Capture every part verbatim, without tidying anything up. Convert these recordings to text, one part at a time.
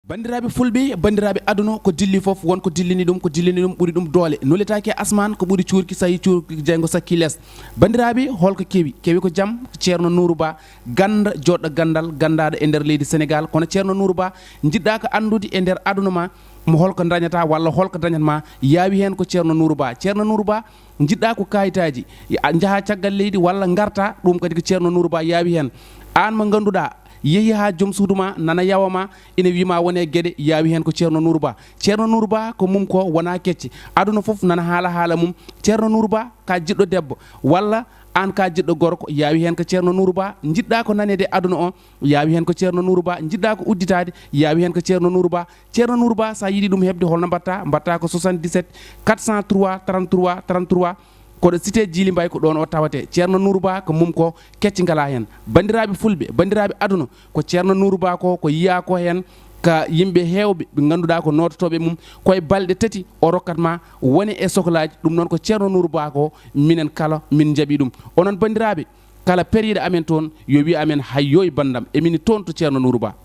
Banndiraaɓe fulɓe, banndiraaɓe aduna, ko dilli fof, won ko dillini ɗum, ko dillini ɗum ɓuri ɗum doole. Nuletaake e asmaan, ko ɓuri cuurki, so yii cuurki jeyngo sakki lees. Banndiraaɓe, holko kewi? Kewi ko jam, ko Ceerno Nuuru Ba, gannda, joɗɗo ganndal, ganndaaɗo e nder leydi Senegaal. Kono Ceerno Nuuru Ba, njiɗɗa ko anndude e nder aduna ma, mo holko dañata walla holko dañat ma, yaawi heen ko Ceerno Nuuru Ba. Ceerno Nuuru Ba, njiɗɗa ko kayitaaji, a njaha caggal leydi walla ngarta, ɗum kadi ko Ceerno Nuuru Ba yaawi heen. Aan mo ngannduɗaa, yehi haa joom suudu ma, nana yawa ma, ina wii ma wone geɗe, yaawi heen ko Ceerno Nuuru Ba. Ceerno Nuuru Ba ko mum ko wona kecce. Aduna fof nana haala haala mum. Ceerno Nuuru Ba ka jiɗɗo debbo, walla aan ka jiɗɗo gorko, yaawi heen ko Ceerno Nuuru Ba. Njiɗɗa ko naneede aduna o, yaawi heen ko Ceerno Nuuru Ba. Njiɗɗa ko udditaade, yaawi heen ko Ceerno Nuuru Ba. Ceerno Nuuru Ba, so a yiɗi ɗum heɓde, holno mbaɗta? Mbaɗta ko soixante-dix-sept quatre cent trois trente-trois trente-trois. Koɗo cité Djily Mbaye, ko ɗoon o tawate. Ceerno Nuuru Ba ko mum ko kecci ngalaa heen. Banndiraaɓe fulɓe, banndiraaɓe aduna, ko Ceerno Nuuru Ba ko, ko yiyaa ko heen ka yimɓe heewɓe ɓe ngannduɗaa ko noototooɓe mum, koye balɗe tati o rokkat ma wone e soklaaji. Ɗum noon ko Ceerno Nuuru Ba ko, minen kala min njaɓi ɗum. Onon banndiraaɓe, kala periiɗo amen toon, yo wiy amen, "Hayyooy banndam, emin toon to Ceerno Nuuru Ba."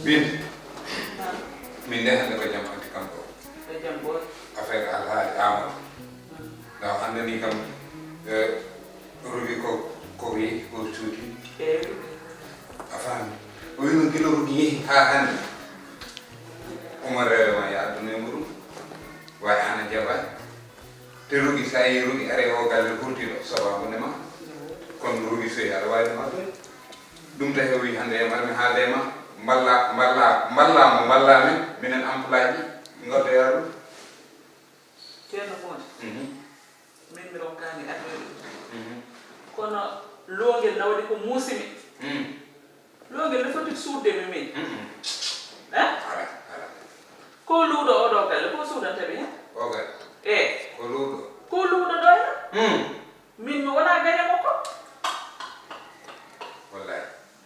Min, min de hannde ko jam addi kam ɗo. Ko jam ɓooy. Affaire Alhaali Amadou. Ndaw hannde ni kam, eh, Rugi ko, ko yehi, ko cuuti. Eeyi. A faami? O wi noon gila Rugi yehi haa hannde. Omo rewe ma ya adduno e muɗum. Way ana jaɓaani. Te Rugi, so a yii Rugi are o galle hurtiɗo, sababu nde ma. Kono Rugi so yii aɗa waawi ɗum addude. Ɗum tahi o wi hannde e marmi haalde e ma. Mballa, mballa, mballa mo, mballa men, minen employé ji, ngoddoyaa ɗum. Ceerno Moodi, mhm, min mi ronkaani addoyde ɗum. Mhm. Kono loongel na waɗi ko muusi mi. Mm. Loongel ne foti suuɗde mi min. Mm-mm. Eh? Ala, ala. Ko luuɗo oɗo galle, ko suuɗanta mi hen? O galle? Eh. Ko luuɗo? Ko luuɗo ɗo hen? Mm. Min mi wona gaño makko. Wallahi.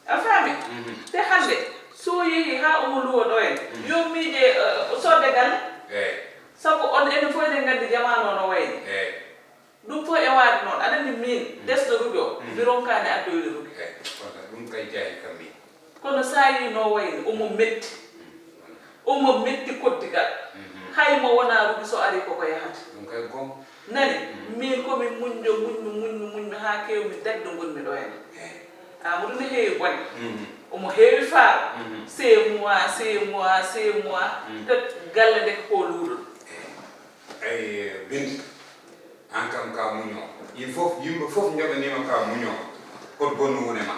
A faami? Mhm. Te hannde, so o yehi haa omo luwo ɗo en, mhm, yo miije, eh, o soodde galle. Eey. Sabu on enen fof eɗen nganndi jamaanu o no wayni. Eey. Ɗum fof e waade noon. Aɗa anndi min, mhm, desɗo Rugi o, mhm, mi ronkaani addoyde Rugi. Eey, walla ɗum kay jaahi kam min. Kono so a yii no wayni, omo metti. Mhm. Omo metti koddigal. Mhm. Hay mo wonaa Rugi so arii koko yahata. Ɗum kay gom. Nani, mhm, min ko mi muñɗo, muñmi, muñmi, muñmi haa keewmi dañde ngonmi ɗo heen. Eey. Amadou ne heewi bone. Mhm. Omo heewi faaro. Mhm. Six mois, six mois, six mois. Mhm. Te galle nde ko luuɗo. Eey, Binta, aan kam ka muño. Yimɓe fof, yimɓe fof njaɓaniima ka muño. Hoto bonnu wone ma.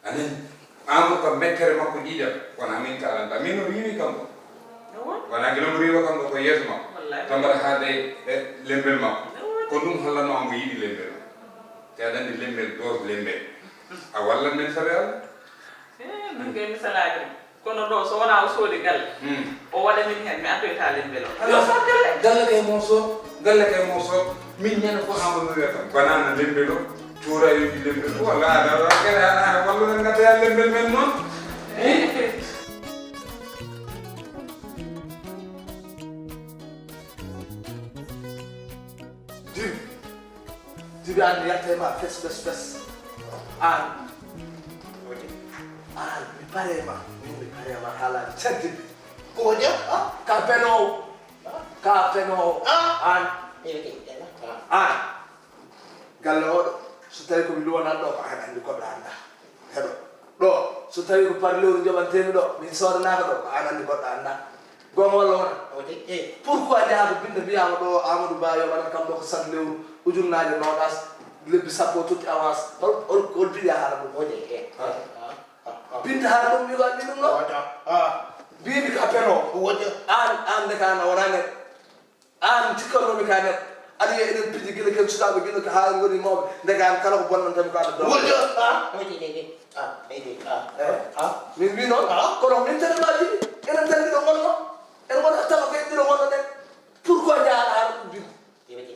A nani? Amadou kam mettere makko ƴiiƴam, kono amin kaalanta. Min no riiwi kam ɗo. Awa. Wona gila mo riiwa kam ɗo ko yeeso makko. Wallahi. Tan mbaɗa haalde e lembel makko. Awa. Ko ɗum hollanno omo yiɗi lembel makko. Te aɗa anndi lembel, dose lembel. A wallan men sabe Allah. Eh, min kay mi salaaki ɗum. Kono ɗo, so wonaa o soodi galle, hmm, o waɗa min heen, mi addoyta lembel o. Yo, faa galle. Galle kay mo sood, galle kay mo sood. Min ñande fof Amadou wiya kam, banana lembel o, cuurayuuji lembel o, walla aɗa, aɗa, aɗa, aɗa wallu men ngaddoya lembel men noon. Eh? Jibi. Jibi, aan mi yalta e ma fes, fes, fes. Aan. Aan, mi pare ma. Min mi pare ma, haalaani caggal. Ko waɗi? Ah, ka penoowo. Ka penoowo. Ah. Aan. Aan. Galle oɗo, so tawi ko mi luwanaa ɗo, ko aan anndi, goɗɗo anndaa. Heɗo. Ɗo, so tawi ko par lewru njoɓanteemi ɗo, min soodanaaka ɗo, ko aan anndi, goɗɗo anndaa. Goonga walla wona? O de, eh. Pourquoi njahaa ko binnda mbiyaama ɗo Amadou Ba yoɓanat kam ɗo ko sat lewru ujunnaaje noogaas, lebbi sappo o totti avance? Hol, hol, hol piɗi a haala ɗum? O de, eh. Ah. Ah, ah, ah. Binta haala ɗum, mi waɗi ɗum ɗo. O de, ah. Mbiimi ko a penoowo. O de. Aan, aan ndeke aan a wonaa neɗɗo. Aan cikkanno-mi ko a neɗɗo. Aɗa yiya eɗen piji gila ken sukaaɓe gila ko haa ngoni mawɓe. Ndeke aan kala ko bonnanta mi ko aɗa dogga. O de, ah. O de, de, de. Ah, eh, de, ah. Eh. Ah. Min mbi noon, ah, kono min tan ma jiɗi. Enen tan ɗiɗo ngonno. En ngonat tan ko en ɗiɗo ngonnoɗen. Pourquoi njahaɗa haala ɗum bimbo? Yewete.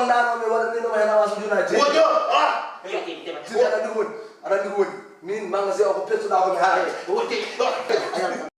hollanoo mi waɗa min ɗum heen avance ujunnaaji jeeɗiɗi. Wojo. Ah. Tigi aɗa anndi ko woni? Aɗa anndi ko woni? Min magasin o ko pertuɗaa ko mi haala. Wojo.